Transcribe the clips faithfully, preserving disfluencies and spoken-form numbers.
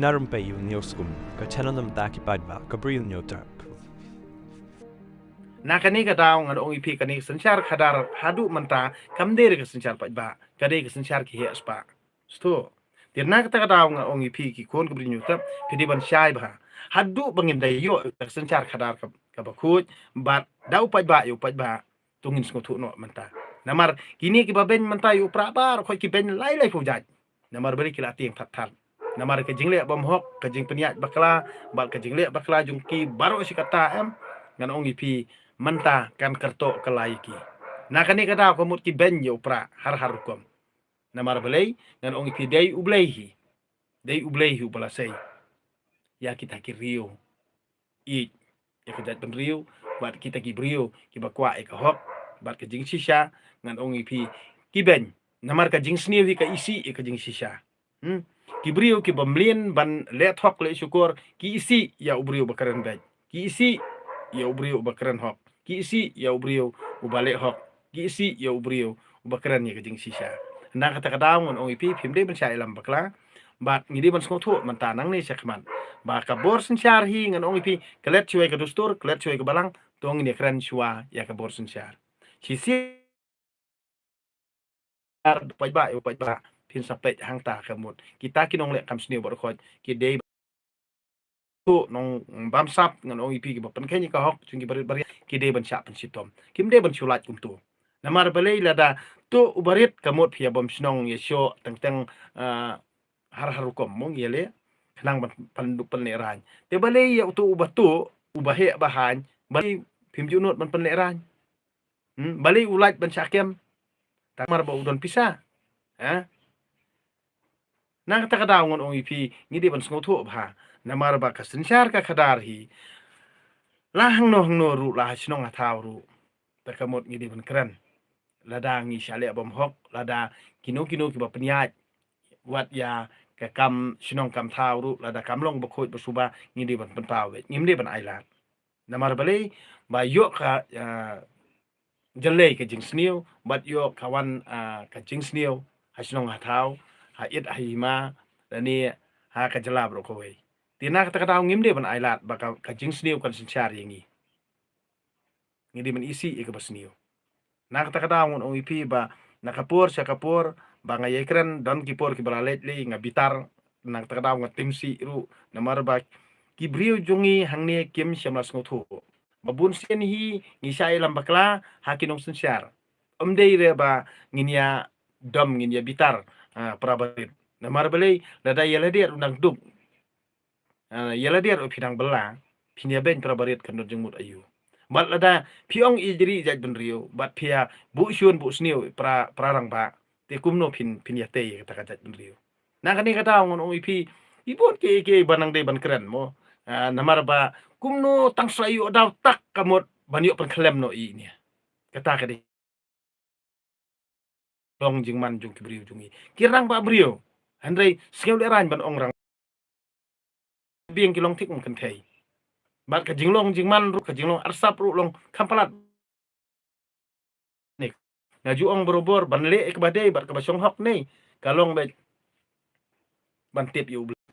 Na Rympei U News Kum, ka channel na bynta ki paidbah ka Bri U News Term. Na kane ka daw ngan ong ïa phi kane ka synshar khadar haduh mynta kam dei ka synshar paidbah, ka dei ka synshar ki heh spah. Sto. Te na kata ka daw ngan ong ïa phi ki khun ka Bri U News Term, phi dei ban shai bha. Haduh ba ngin da ïoh ka synshar khadar ka, kaba khuid, bad da u paidbah ïa u paidbah, to ngin sngewthuh noh mynta. Namar kine kiba beiñ mynta ïa u Prah baroh khoit ki beiñ lai lai phew jait. Namar balei ki la tieng that that. Namar ka jingleh bymhok, ka jingpynïaid bakla, bad ka jingleh bakla jong ki baroh shi katta em, ngan ong ïa phi mynta kan kyrtoh kylla ïa ki. Na kane ka daw ka mut ki beiñ ïa u Prah har har rukom. Namar balei, ngan ong ïa phi dei U Blei hi. Dei U Blei hi uba la sei ïa kita ki riew. Ïeit ïa ka jaitbynriew bad kita ki briew kiba kwah ïa ka hok bad ka jingshisha, ngan ong ïa phi ki beiñ. Namar ka jingsniew hi ka isih ïa ka jingshisha. Hmm? Ki briew kiba mlien ban leh hok leh shukor ki isih ïa u briew ba kren beit. Ki isih ïa u briew uba kren hok. Ki isih ïa u briew uba leh hok. Ki isih ïa u briew uba kren ïa ka jingshisha. Na kata ka daw ngan ong ïa phi, phim dei ban shah ïalam bakla. Bad ngi dei ban sngewthuh mynta nangne shakhmat ba ka bor synshar hi, ngan ong ïa phi, klet shuwei ka dustur, klet shuwei ka balang, to ngin ïa kren shuwa ïa ka bor synshar. Shisien paidbah, ïa u paidbah, phin sa peit hangta ka mut. Kita ki nongleh kam sniew baroh khoit ki dei, to nongbamsap, ngan ong ïa phi, kiba pynkheiñ ïa ka hok jong ki barit baria, ki dei ban shah pynshitom. Kim dei ban shu lait kumto. Namar balei? Lada to u barit ka mut phi ïa bym shnong ïa shoh teng teng, ah, har har rukom mo ngi ïa leh khnang ban pyn, pynlehraiñ. Te balei ïa uto uba to, uba heh ba haiñ, balei phim ju nud ban pynlehraiñ? Hmm? Balei u lait ban shah kem? Tang namar ba u don pisa. Ha? Na kata ka daw ngan ong ïa phi, ngi dei ban sngewthuh bha. Namar ba ka synshar ka khadar hi, la hangno hangno ruh, la ha shnong ha thaw ruh, te ka mut ngi dei ban kren. Lada ngi shah leh bymhok, lada kino kino kiba pynïaid wat ïa ka kam shnong kam thaw ruh, lada kam long ba khuid ba suba, ngi dei ban pynpaw beit, ngim dei ban ailad. Namar balei? Ba ïoh ka, ah, jyllei ka jingsniew, bad ïoh ka wan, ah, ka jingsniew ha shnong ha thaw, ha ïit ha hima, lane ha ka jylla baroh kawei. Te na kata ka daw ngim dei ban ailad ba ka, ka jingsniew kan synshar ïa ngi. Ngi dei ban isih ïa kaba sniew. Na kata ka daw ngan ong ïa phi ba na ka por sha ka por ba nga ïakren, don ki por kiba la leit lei nga bitar, na kata ka daw nga tim sih ruh, namar ba ki briew jong ngi hangne kim shym la sngewthuh. Ba bun sien hi ngi shah ïalam bakla ha ki nongsynshar. Ym dei re ba ngin ïa dom, ngin ïa bitar, ah, para barit. Namar balei? Lada ïa lade ruh nang duk, ah, ïa lade ruh phi nang bylla, phin ïa beiñ para barit kan don jingmut aïu? Bad lada phi ong ïa jri jaitbynriew bad phi ïa buh shun buh sniew para, para rangbah, te kumno phin, phin ïa tei ïa kata ka jaitbynriew? Na kane ka daw ngan ong ïa phi, i bun kiei kiei ba nang dei ban kren mo. Ah, namar ba kumno tang sa ïoh daw tak ka mut ban ïoh pynkhlem noh ïa ine. Kata ka dei long jingman jong ki briew jong ngi. Ki rangbah briew, hynrei sngew lehraiñ ban ong rang. Biang ki long thik ym kynthei. Bad ka jinglong jingman ruh, ka jinglong arsap ruh long kham palat. Nik. Nga ju ong barobor, ban leh ïa kaba dei bad kaba shong hok ne, ka long beit ban tip ïa U Blei.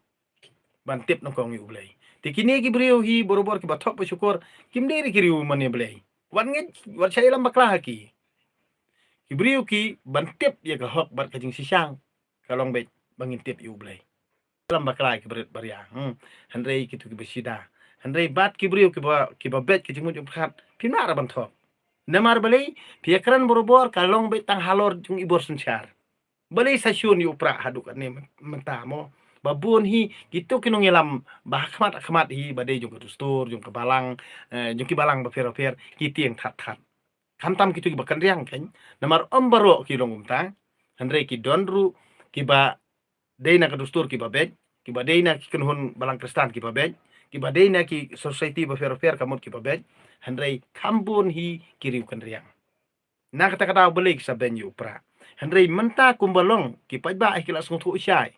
Ban tip nyngkong ïa U Blei. Te kine ki briew hi barobor kiba thok ba shukor, kim dei re ki riew mane Blei. Wat ngeit, wat shah ïalam bakla ha ki. Ki briew ki ban tip ïa ka hok bad ka jingshisha, ka long beit ba ngin tip ïa U Blei. Lam bakla ki barit baria. Hmm. Hynrei kito kiba shida. Hynrei bad ki briew kiba, kiba beit ki jingmut jingpyrkhat, phim lah re ban thok. Namar balei? Phi ïa kren barobor, ka long beit tang halor jong i bor synshar. Balei sa shun ïa u Prah haduh katne myn-, mynta mo? Ba bun hi kito ki nongïalam ba ha khmat ha khmat hi, ba dei jong ka dustur, jong ka balang, eh, jong ki balang bapher bapher, ki tieng that that. Khamtam kito kiba kynriang kan, namar ym baroh ki long kumta. Hynrei ki don ruh kiba dei na ka dustur kiba beit, kiba dei na ki kynhun balang Khristan kiba beit, kiba dei na ki society bapher bapher ka mut kiba beit, hynrei kham bun hi ki riew kynriang. Na kata ka daw balei ki sa beiñ ïa u Prah? Hynrei mynta kumba long, ki paidbah eh ki la sngewthuh shai.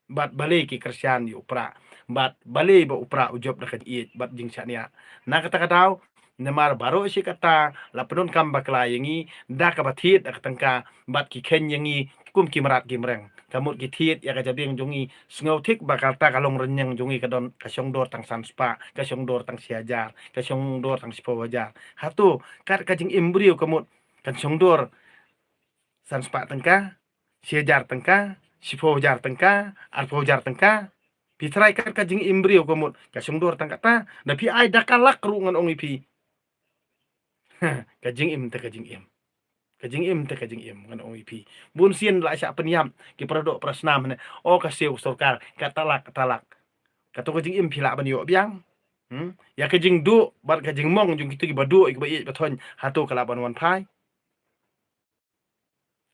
Bad balei ki kyrshan ïa u Prah? Bad balei ba u Prah u jop da ka jingïeit bad jingshaniah? Na kata ka daw, namar baroh shi katta la pyndonkam bakla ïa ngi da kaba thied da ka tyngka, bad ki kheiñ ïa ngi kum ki mrad ki mreng. Ta mut ki thied ïa ka jabieng jong ngi, sngewthuh ba kata ka long rynïeng jong ngi ka don, ka shong dor tang san spah, ka shong dor tang shi hajar, ka shong dor tang shiphew hajar. Hato kat ka jingim briew ka mut kan shong dor san spah tyngka, shi hajar tyngka, shiphew hajar tyngka, arphew hajar tyngka? Phi trai kat ka jingim briew ka mut ka shong dor tang kata, da phi ai da ka lak ruh ngan ong ïa phi. Ka jingim te ka jingim. Ka jingim te ka jingim, ngan ong ïa phi. Bun sien la shah pynïap ki para doh para snam ne. O ka siew sorkar, kata lak, kata lak. Kato ka jingim phi lah ban ïoh biang? Hmm? Ïa ka jingduh bad ka jingmong jong kito kiba duh, kiba ïeit ba thoiñ, hato ka lah ban wan phai?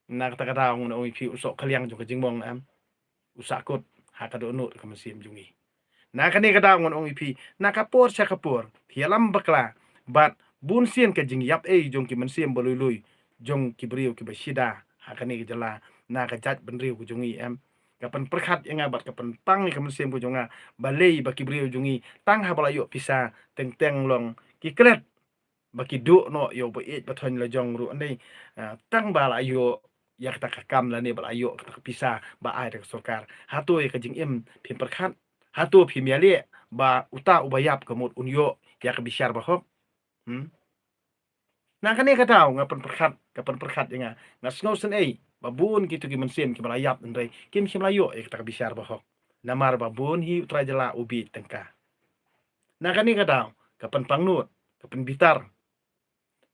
Na kata ka daw ngan ong ïa phi, u soh ka liang jong ka jingmong, em, u sahkut ha ka dohnud ka mynsiem jong ngi. Na kane ka daw ngan ong ïa phi, na ka por sha ka por phi ïalam bakla bad bun sien ka jingïap ei jong ki mynsiem ba lui lui, jong ki briew kiba shida ha kane ka jylla, na ka jaitbynriew ka jong ngi, em. Ka pynpyrkhat ïa nga bad ka pynpang ïa ka mynsiem ka jong nga, balei ba ki briew jong ngi tang haba la ïoh pisa teng teng long ki klet ba ki duh noh ïa uba ïeit ba thoiñ la jong ruh, hynrei, ah, tang ba la ïoh ïa kata ka kam lane ba la ïoh kata ka pisa ba ai da ka sorkar. Hato ïa ka jingim phim pyrkhat? Hato phim ïaleh ba uta uba ïap ka mut un ïoh ïa ka bishar ba hok? Hmm? Na kane ka daw nga pynpyrkhat, ka pynpyrkhat ïa nga, nga sngew sngewsih ba bun kito ki mynsiem kiba la ïap, hynrei kim shym la ïoh ïa kata ka bishar ba hok. Namar ba bun hi u trai jylla u bieit tyngka. Na kane ka daw ka pynpangnud, ka pynbitar.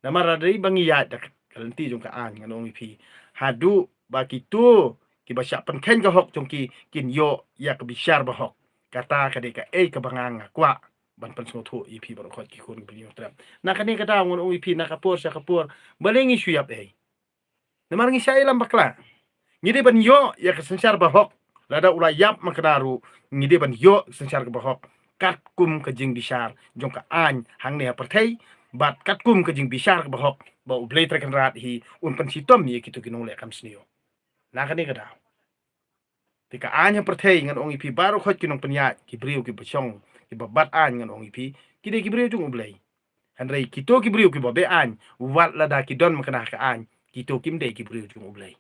Namar lada dei ba ngi ïaid da ka lynti jong ka aiñ, ngan ong ïa phi, haduh ba kito kiba shah pynkheiñ ka hok jong ki kin ïoh ïa ka bishar ba hok, kata ka dei kaei kaba nga, nga kwah ban pynsngewthuh ïa phi baroh khoit ki khun ki briew trep. Na kane ka daw ngan ong ïa phi, na ka por sha ka por, balei ngi shu ïap ei? Namar ngi shah ïalam bakla. Ngi dei ban ïoh ïa ka synshar ba hok. Lada u la ïap makna ruh, ngi dei ban ïoh synshar kaba hok katkum ka jingbishar jong ka aiñ hangne ha pyrthei, bad katkum ka jingbishar kaba hok ba U Blei Trai Kynrad hi un pynshitom ïa kito ki nongleh kam sniew. Na kane ka daw, te ka aiñ ha pyrthei, ngan ong ïa phi, baroh khoit ki nongpynïaid, ki briew kiba shong, kiba bat aiñ, ngan ong ïa phi, ki dei ki briew jong U Blei. Hynrei kito ki briew kiba beh aiñ, wat lada ki don makna ha ka aiñ, kito kim dei ki briew jong U Blei.